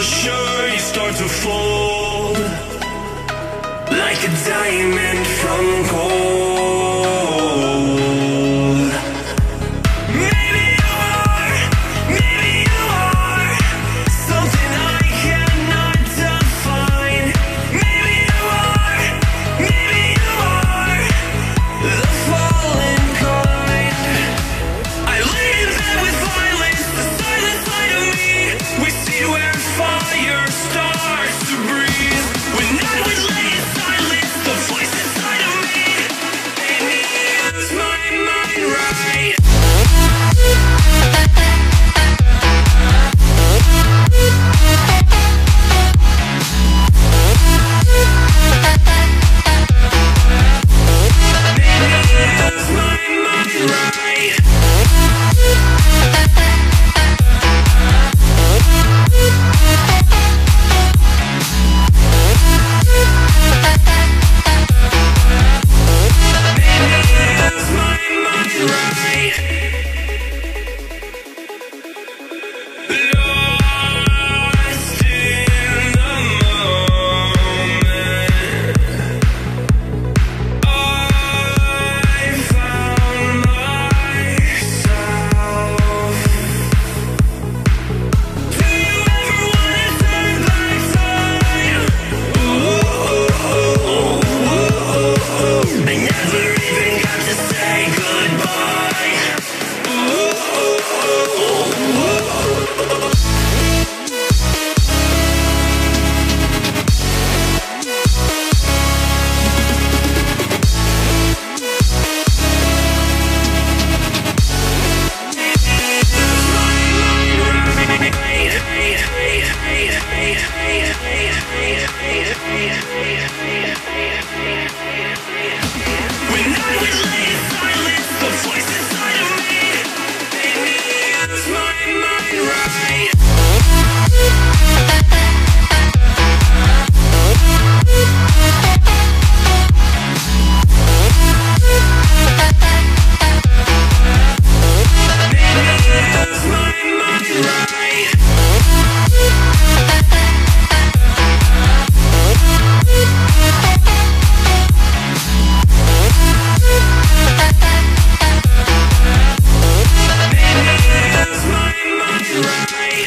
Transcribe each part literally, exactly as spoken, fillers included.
Sure, you start to fold like a diamond from gold. Maybe you are, maybe you are something I cannot define. Maybe you are, maybe you are the fallen kind. I lay in bed with violence, the silent side of me. We see where fire starts to breathe. When I would lay in silence, the voice inside of me made me lose my mind right.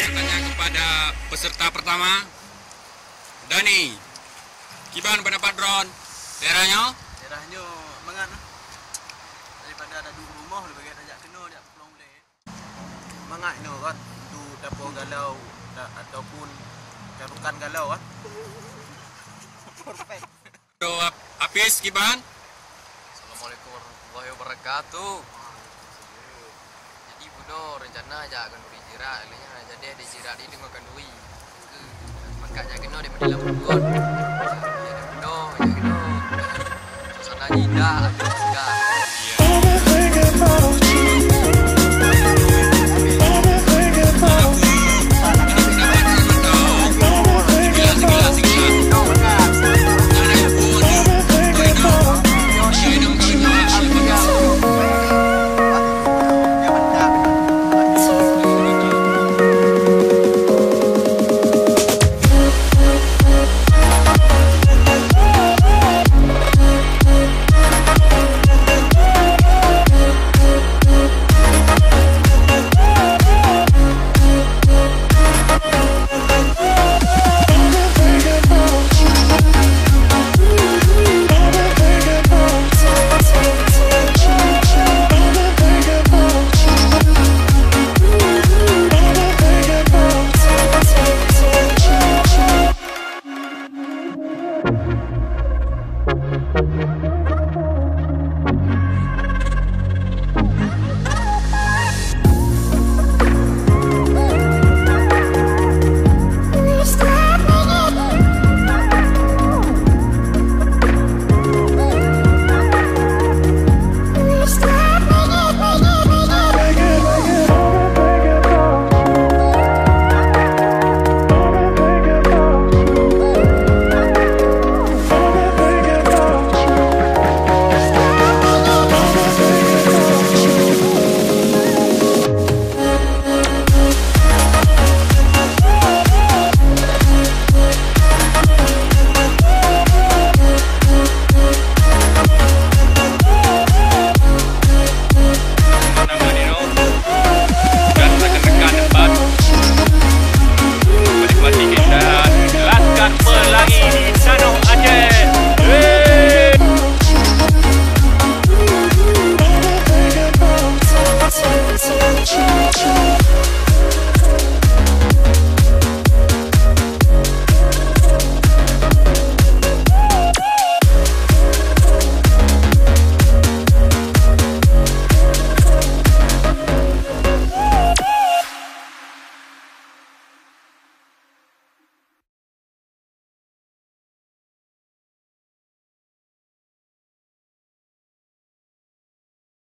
Tanya kepada peserta pertama, Dani. Kiban pendapat droen daerah nyoe? Daerah nyoe mangat lah. Daripada ada duek rumoh, lebih baik tajak keunoe, jak pulang ulèe. Mangat inoe kan, tu dapur galau ta-, ataupun carukan galau, ah. Perfect. Doa Apis kiban? Assalamualaikum warahmatullahi wabarakatuh. Jadi bunoe rencana jak kanduri jirak, lheuh nyan jadi ada jirak di deungon kanduri. Maka jak keunoe daripada lam bukon. Jadi bunoe, jak keunoe. Suasana indah.